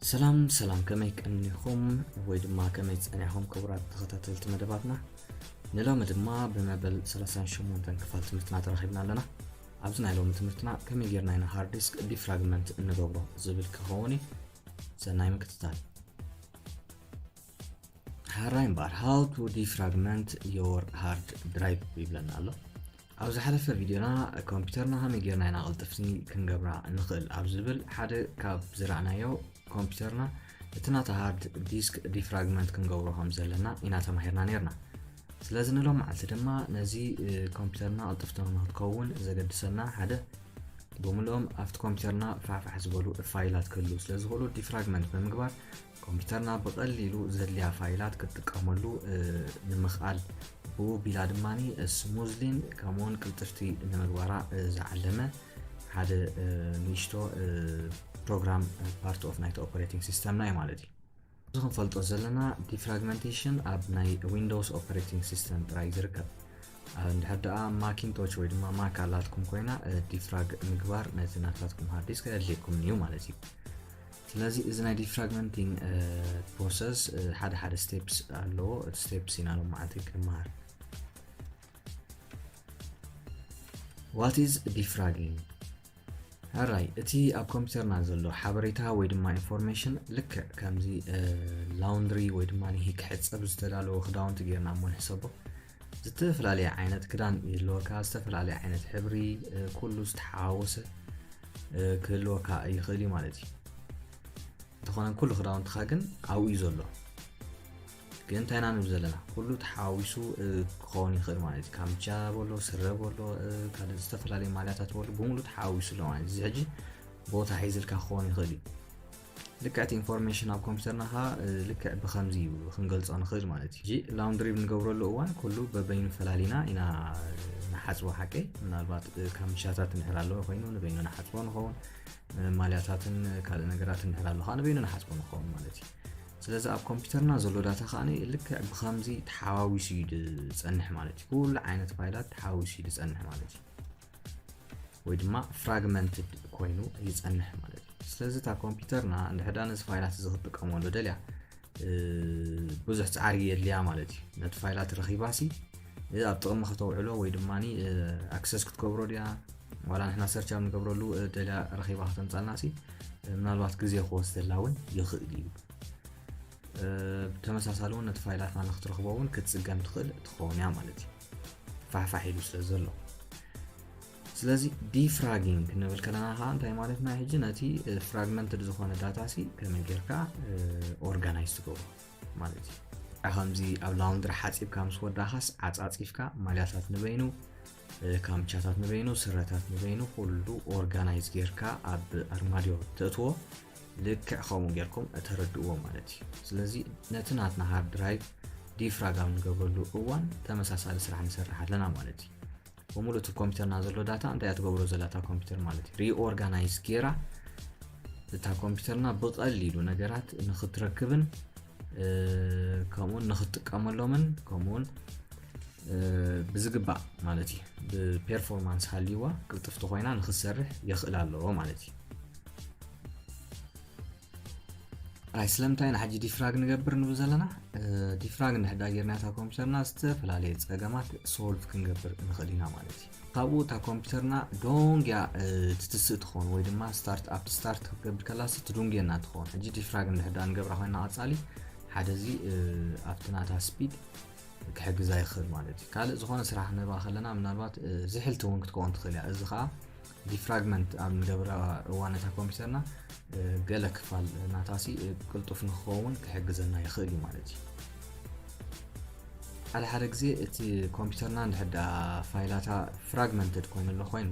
ሰላም ሰላም፣ ከመይ ቀኒኹም ወይ ድማ ከመይ ጸኒሕኩም ክቡራት ተኸታተልቲ መደባትና? ንሎሚ ድማ ብመበል ሰላሳን ሸሞንተን ክፋል ትምህርትና ተራኺብና ኣለና። ኣብዚ ናይ ሎሚ ትምህርትና ከመይ ጌርና ኢና ሃርድ ዲስክ ዲፍራግመንት እንገብሮ ዝብል ክኸውን እዩ። ሰናይ ምክትታል። ሓራይ እምበኣር፣ how to defragment your hard drive ይብለና ኣሎ። ኣብ ዝሓለፈ ቪድዮና ኮምፒውተርና ከመይ ጌርና ኢና ቅልጥፍቲ ክንገብራ ንኽእል ኣብ ዝብል ሓደ ካብ ዝረኣናዮ ኮምፒውተርና እቲ ናታ ሃርድ ዲስክ ዲፍራግመንት ክንገብሮ ከም ዘለና ኢና ተማሂርና ነርና። ስለዚ ንሎም መዓልቲ ድማ ነዚ ኮምፒውተርና ቅልጥፍቲ ንክትከውን ዘገድሰና ሓደ ብምልኦም ኣብቲ ኮምፒውተርና ፋሕፋሕ ዝበሉ ፋይላት ክህልዉ ስለ ዝኽእሉ ዲፍራግመንት ብምግባር ኮምፒውተርና ብቐሊሉ ዘድልያ ፋይላት ክትጥቀመሉ ንምኽኣል ብኡ ቢላ ድማ ስሙዝሊን ከምኡውን ቅልጥፍቲ ንምግባራ ዝዓለመ ሓደ ንእሽቶ ፕሮግራም ፓርት ኦፍ ናይቲ ኦፐሬቲንግ ሲስተምና እዩ ማለት እዩ። እዚ ክንፈልጦ ዘለና ዲፍራግመንቴሽን ኣብ ናይ ዊንዶውስ ኦፐሬቲንግ ሲስተም ጥራይ ዝርከብ። እንድሕር ደኣ ማኪንቶች ወይ ድማ ማክ ኣላትኩም ኮይና ዲፍራግ ምግባር ነቲ ናታትኩም ሃርድ ዲስክ ኣየድልየኩምን እዩ ማለት እዩ። ስለዚ እዚ ናይ ዲፍራግመንቲንግ ፕሮሰስ ሓደ ሓደ ስቴፕስ ኣለዎ። እቲ ስቴፕስ ኢና ሎም መዓልቲ ክንመሃር። What is defragging? ሕራይ፣ እቲ ኣብ ኮምፒውተርና ዘሎ ሓበሬታ ወይ ድማ ኢንፎርሜሽን ልክዕ ከምዚ ላውንድሪ ወይ ድማ ክሕፀብ ዝተዳለወ ክዳውንቲ ጌርና እሞ ንሕሰቦ። ዝተፈላለየ ዓይነት ክዳን ይህልወካ፣ ዝተፈላለየ ዓይነት ሕብሪ ኩሉ ዝተሓዋወሰ ክህልወካ ይኽእል እዩ ማለት እዩ። እንተኾነ ኩሉ ክዳውንትኻ ግን ኣብኡ እዩ ዘሎ። ግን እንታይ ኢና ንብል ዘለና? ኩሉ ተሓዋዊሱ ክኸውን ይኽእል ማለት እዩ። ካምቻ በሎ፣ ስረ በሎ፣ ካልእ ዝተፈላለዩ ማልያታት በሎ ብምሉእ ተሓዋዊሱ ኣሎ ማለት እዩ። እዚ ሕጂ ቦታ ሒዝልካ ክኸውን ይኽእል እዩ። ልክዕ እቲ ኢንፎርሜሽን ኣብ ኮምፒውተርና ኸዓ ልክዕ ብኸምዚ እዩ ክንገልጾ ንኽእል ማለት እዩ። ሕጂ ላውንድሪ ብንገብረሉ እዋን ኩሉ በበይኑ ፈላሊና ኢና ንሓጽቦ ሓቀይ። ምናልባት ካምቻታት እንድሕር ኣለዎ ኮይኑ ንበይኑ ንሓጽቦ ንኸውን። ማልያታትን ካልእ ነገራት እንድሕር ኣሎ ኸዓ ንበይኑ ንሓጽቦ ንኸውን ማለት እዩ። ስለዚ ኣብ ኮምፒውተርና ዘሎ ዳታ ኸዓ ልክዕ ብኸምዚ ተሓዋዊሱ እዩ ዝጸንሕ ማለት እዩ። ኩሉ ዓይነት ፋይላት ተሓዋዊሱ እዩ ዝጸንሕ ማለት እዩ። ወይ ድማ ፍራግመንትድ ኮይኑ ይጸንሕ ማለት እዩ። ስለዚ እታ ኮምፒውተርና እንድሕር ደኣ ነዚ ፋይላት እዚ ክትጥቀመሉ ደልያ ብዙሕ ጻዕሪ የድልያ ማለት እዩ። ነቲ ፋይላት ረኺባሲ ኣብ ጥቕሚ ከተውዕሎ ወይ ድማ ኣክሰስ ክትገብሮ ድያ ዋላ ንሕና ሰርች ኣብ ንገብረሉ ደልያ ረኺባ ከተምጻልናሲ ምናልባት ግዜ ክወስደላ እውን ይኽእል እዩ። ብተመሳሳሊ እውን ነቲ ፋይላትና ንክትረኽቦ እውን ክትጽገም ትኽእል ትኸውን እያ ማለት እዩ። ፋሕፋሕ ኢሉ ስለ ዘሎ። ስለዚ ዲፍራጊንግ ክንብል ከለና ከዓ እንታይ ማለትና? ሕጂ ነቲ ፍራግመንትድ ዝኾነ ዳታ ሲ ከመይ ጌርካ ኦርጋናይዝ ትገብሮ ማለት እዩ። ከምዚ ኣብ ላውንድሪ ሓፂብካ ምስ ወዳኻስ ዓፃፂፍካ ማልያታት ንበይኑ፣ ካምቻታት ንበይኑ፣ ስረታት ንበይኑ ኩሉ ኦርጋናይዝ ጌርካ ኣብ ኣርማድዮ ተእትዎ። ልክዕ ከምኡ ጌርኩም ተረድእዎ ማለት እዩ። ስለዚ ነቲ ናትና ሃርድ ድራይቭ ዲፍራግ ኣብ ንገብረሉ እዋን ተመሳሳሊ ስራሕ ንሰርሕ ኣለና ማለት እዩ። ብምሉእ እቲ ኮምፒውተርና ዘሎ ዳታ እንታይ እያ ትገብሮ ዘላ እታ ኮምፒውተር ማለት እዩ? ሪኦርጋናይዝ ጌራ እታ ኮምፒውተርና ብቐሊሉ ነገራት ንኽትረክብን ከምኡውን ንኽትጥቀመሎምን ከምኡውን ብዝግባእ ማለት እዩ ብፔርፎርማንስ ሃልይዋ ቅልጥፍቲ ኮይና ንኽትሰርሕ የኽእል ኣለዎ ማለት እዩ። ኣይ ስለምንታይ ኢና ሕጂ ዲፍራግ ንገብር ንብል ዘለና? ዲፍራግ እንድሕዳ ጌርና እታ ኮምፒውተርና ዝተፈላለየ ጸገማት ሶልቭ ክንገብር ንኽእል ኢና ማለት እዩ። ካብኡ እታ ኮምፒውተርና ዶንግያ ትትስእ ትኸውን ወይ ድማ ስታርት ኣፕ ስታርት ክትገብር ከላሲ ትዱንግየና ትኸውን። ሕጂ ዲፍራግ እንድሕዳ ንገብራ ኮይና ቀጻሊ ሓደ እዚ ኣብቲ ናታ ስፒድ ክሕግዛ ይኽእል ማለት እዩ። ካልእ ዝኾነ ስራሕ ንባ ከለና ምናልባት ዝሕልቲ እውን ክትከውን ትኽእል እያ። እዚ ከዓ ዲፍራግመንት ኣብ ንገብራ እዋን እታ ኮምፒውተርና ገለ ክፋል ናታሲ ቅልጡፍ ንክኸውን ክሕግዘና ይኽእል እዩ ማለት እዩ። ሓደ ሓደ ግዜ እቲ ኮምፒውተርና እንድሕር ደኣ ፋይላታ ፍራግመንትድ ኮይኑ ኣሎ ኮይኑ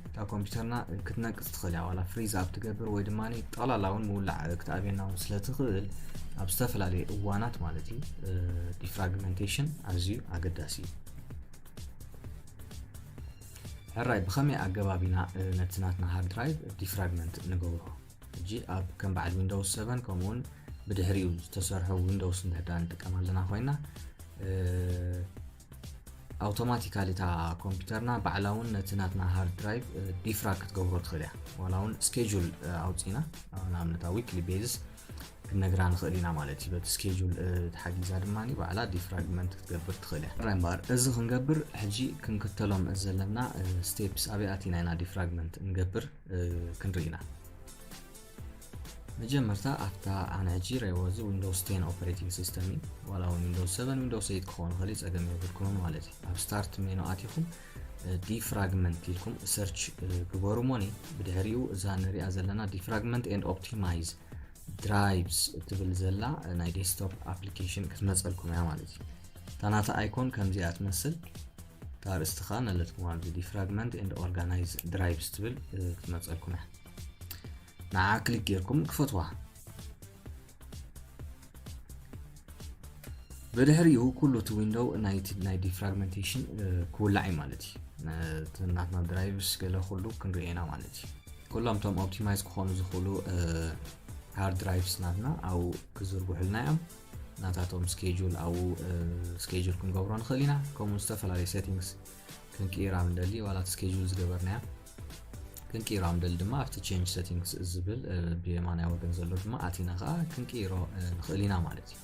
እታ ኮምፒውተርና ክትነቅጽ ትኽእል እያ። ዋላ ፍሪዝ ኣብ ትገብር ወይ ድማ ጠቕላላ እውን ምውላዕ ክትኣብየና እውን ስለ ትኽእል ኣብ ዝተፈላለየ እዋናት ማለት እዩ ዲፍራግመንቴሽን ኣዝዩ ኣገዳሲ እዩ። ሕራይ ብኸመይ ኣገባብ ኢና ነቲ ናትና ሃርድ ድራይቭ ዲፍራግመንት ንገብሮ? ሕጂ ኣብ ከም በዓል ዊንዶውስ ሰቨን ከምኡውን ብድሕሪኡ ዝተሰርሑ ዊንዶውስ እንድሕዳ ንጥቀም ኣለና ኮይና ኣውቶማቲካሊ እታ ኮምፒውተርና ባዕላ እውን ነቲ ናትና ሃርድ ድራይቭ ዲፍራግ ክትገብሮ ትኽእል እያ። ዋላ እውን ስኬጁል ኣውፂና ንኣብነት ዊክሊ ቤዝስ ክንነግራ ንኽእል ኢና ማለት እዩ። በቲ ስኬጁል ተሓጊዛ ድማ ባዕላ ዲፍራግመንት ክትገብር ትኽእል እያ። እምበር እዚ ክንገብር ሕጂ ክንክተሎም ዘለና ስቴፕስ ኣበይ ኣቲና ኢና ዲፍራግመንት ንገብር ክንርኢ ኢና። መጀመርታ ኣብታ ኣነ ሕጂ ረእይዎ እዚ ዊንዶውስ ቴን ኦፐሬቲንግ ሲስተም እዩ። ዋላ እውን ዊንዶውስ ሰቨን ዊንዶውስ ኤይት ክኸውን ይኽእል እዩ፣ ፀገም የብልኩምን ማለት እዩ። ኣብ ስታርት ሜኑ ኣቲኹም ዲፍራግመንት ኢልኩም ሰርች ግበሩ እሞኒ ብድሕሪኡ እዛ ንሪኣ ዘለና ዲፍራግመንት ኤንድ ኦፕቲማይዝ ድራይቭስ እትብል ዘላ ናይ ዴስክቶፕ ኣፕሊኬሽን ክትመፀልኩም እያ ማለት እዩ። እታ ናታ ኣይኮን ከምዚኣ ትመስል። እታ ኣርእስቲ ከዓ ነለትኩም ኣብዚ ዲፍራግመንት ኤንድ ኦርጋናይዝ ድራይቭስ ትብል ክትመፀልኩም እያ። ንዓ ክሊክ ጌርኩም ክፈትዋ። ብድሕሪኡ ኩሉ እቲ ዊንዶው ናይ ዲፍራግመንቴሽን ክውላዕ እዩ ማለት እዩ። ናትና ድራይቭስ ገለ ኩሉ ክንርኢ ኢና ማለት እዩ። ኩሎም እቶም ኦፕቲማይዝ ክኾኑ ዝኽእሉ ሃርድ ድራይቭስ ናትና ኣብኡ ክዝርግሑልና እዮም። ናታቶም ስኬጁል ኣብኡ ስኬጁል ክንገብሮ ንኽእል ኢና። ከምኡ ዝተፈላለዩ ሴቲንግስ ክንቅይራ ምደሊ ዋላ እቲ ስኬጁል ዝገበርናያ ክንቅይሮ ምደሊ ድማ ኣብቲ ቼንጅ ሴቲንግስ ዝብል ብየማናይ ወገን ዘሎ ድማ ኣቲና ከዓ ክንቅይሮ ንኽእል ኢና ማለት እዩ።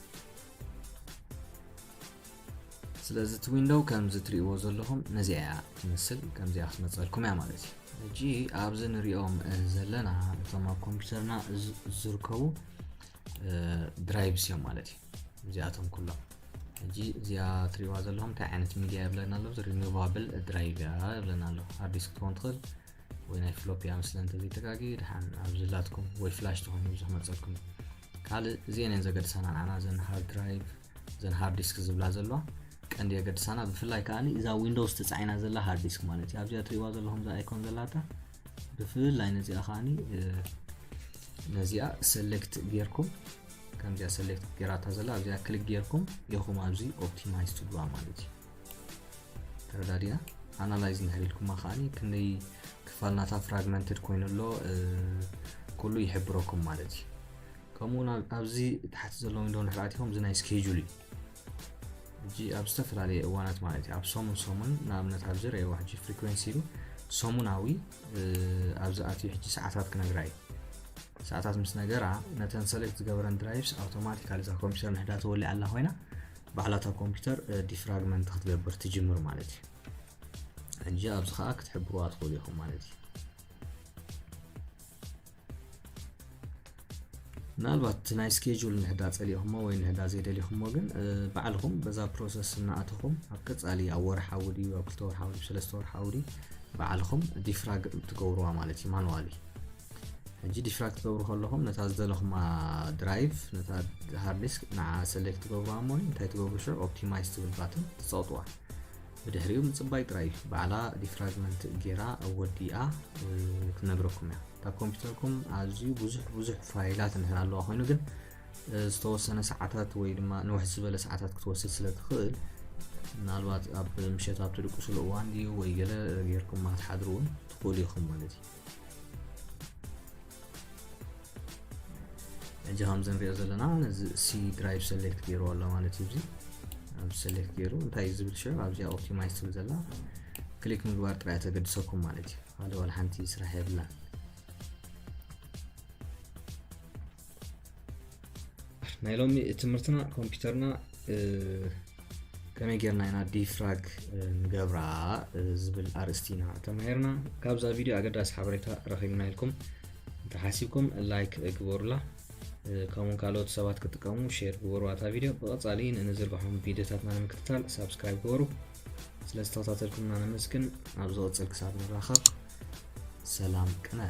ስለዚ እቲ ዊንዶው ከምዚ ትሪእዎ ዘለኹም ነዚኣ እያ ትመስል፣ ከምዚኣ ክትመፀልኩም እያ ማለት እዩ። ሕጂ ኣብዚ ንሪኦም ዘለና እቶም ኣብ ኮምፒውተርና ዝርከቡ ድራይቭስ እዮም ማለት እዩ። እዚኣቶም ኩሎም ሕጂ እዚኣ ትሪእዋ ዘለኹም እንታይ ዓይነት ሚድያ የብለና ኣሎ? ሪሙቫብል ድራይቭ እያ የብለና ኣሎ። ሃርድ ዲስክ ትኾን ትኽእል ወይ ናይ ፍሎፒ እያ መስለ እንተዘይተጋጊ ድሓን ኣብዚ ላትኩም ወይ ፍላሽ ትኾን ብዙሕ መፀልኩም። ካልእ እዚአን እየን ዘገድሳና ንዓና እዘን ሃርድ ድራይቭ እዘን ሃርድ ዲስክ ዝብላ ዘለዋ ቀንዲ የገድሳና። ብፍላይ ከዓኒ እዛ ዊንዶውስ ተፃዒና ዘላ ሃርድ ዲስክ ማለት እዩ። ኣብዚኣ ትሪእዋ ዘለኹም እዛ ኣይኮን ዘላታ ብፍላይ ነዚኣ ከዓኒ ነዚኣ ሰሌክት ጌርኩም ከምዚኣ ሰሌክት ጌራታ ዘላ ኣብዚኣ ክሊክ ጌርኩም ኢኹም ኣብዚ ኦፕቲማይዝ ትብሉዋ ማለት እዩ። ተረዳዲና ኣናላይዝ እንድሕር ኢልኩማ ከዓኒ ክንደይ ክፋል ናታ ፍራግመንትድ ኮይኑ ኣሎ ኩሉ ይሕብረኩም ማለት እዩ። ከምኡ እውን ኣብዚ ታሕቲ ዘሎ ዊንዶ እንድሕር ኣቲኹም እዚ ናይ ስኬጁል እዩ። ሕጂ ኣብ ዝተፈላለየ እዋናት ማለት እዩ ኣብ ሰሙን ሰሙን ንኣብነት ኣብዚ ረእይዋ ሕጂ ፍሪኩዌንሲ ኢሉ ሰሙናዊ ኣብዚ ኣትዩ ሕጂ ሰዓታት ክነግራ እዩ። ሰዓታት ምስ ነገራ ነተን ሰሌክት ዝገበረን ድራይቭስ ኣውቶማቲካሊ እዛ ኮምፒውተር ንሕዳ ተወሊዓ ኣላ ኮይና ባዕላታ ኮምፒውተር ዲፍራግመንት ክትገብር ትጅምር ማለት እዩ። ሕጂ ኣብዚ ከዓ ክትሕብርዋ ትኽእሉ ኢኹም ማለት እዩ። ምናልባት ናይ ስኬጁል ንሕዳ ፀሊእኹሞ ወይ ንሕዳ ዘይደሊኹሞ ግን ባዕልኹም በዛ ፕሮሰስ እናኣተኹም ኣብ ቀፃሊ ኣብ ወርሓዊ ድዩ ኣብ ክልተ ወርሓዊ ድዩ ሰለስተ ወርሓዊ ድዩ ባዕልኹም ዲፍራግ ትገብርዋ ማለት እዩ። ማንዋሊ ሕጂ ዲፍራግ ትገብሩ ከለኹም ነታ ዝደለኹማ ድራይቭ ነታ ሃርድ ዲስክ ንዓ ሰሌክት ትገብርዋ እሞ እንታይ ትገብሩ ሽዑ ኦፕቲማይዝ ትብል ባትን ትፀቕጥዋ። ብድሕሪኡ ምፅባይ ጥራይ እዩ። ባዕላ ዲፍራግመንት ጌራ ወዲኣ ክትነግረኩም እያ። እታ ኮምፒውተርኩም ኣዝዩ ብዙሕ ብዙሕ ፋይላት እንድሕር ኣለዋ ኮይኑ ግን ዝተወሰነ ሰዓታት ወይ ድማ ንውሕ ዝበለ ሰዓታት ክትወስድ ስለ ትኽእል ምናልባት ኣብ ምሸት ኣብ ትድቅስሉ እዋን ድዩ ወይ ገለ ጌርኩማ ክትሓድሩ እውን ትኽእሉ ኢኹም ማለት እዩ። ሕጂ ከምዚ ንሪኦ ዘለና ነዚ ሲ ድራይቭ ሰሌክት ገይሩ ኣሎ ማለት እዩ። እዚ ኣብዚ ሰሌክት ገይሩ እንታይ እዩ ዝብል ሽዑ ኣብዚኣ ኦፕቲማይዝ ትብል ዘላ ክሊክ ምግባር ጥራይ ተገድሰኩም ማለት እዩ። ካልእ ዋላ ሓንቲ ስራሕ የብላን። ናይ ሎሚ ትምህርትና ኮምፒውተርና ከመይ ጌርና ኢና ዲፍራግ ንገብራ ዝብል ኣርእስቲ ኢና ተማሂርና። ካብዛ ቪድዮ ኣገዳሲ ሓበሬታ ረኺብና ኢልኩም እንተሓሲብኩም ላይክ ግበሩላ። ከምኡ ካልኦት ሰባት ክጥቀሙ ሼር ግበሩ ኣታ ቪድዮ። ብቐጻሊ ንንዝርግሖም ቪድዮታትና ንምክትታል ሳብስክራይብ ግበሩ። ስለ ዝተኸታተልኩምና ነመስግን። ኣብ ዝቕጽል ክሳብ ንራኸብ ሰላም ቅነ።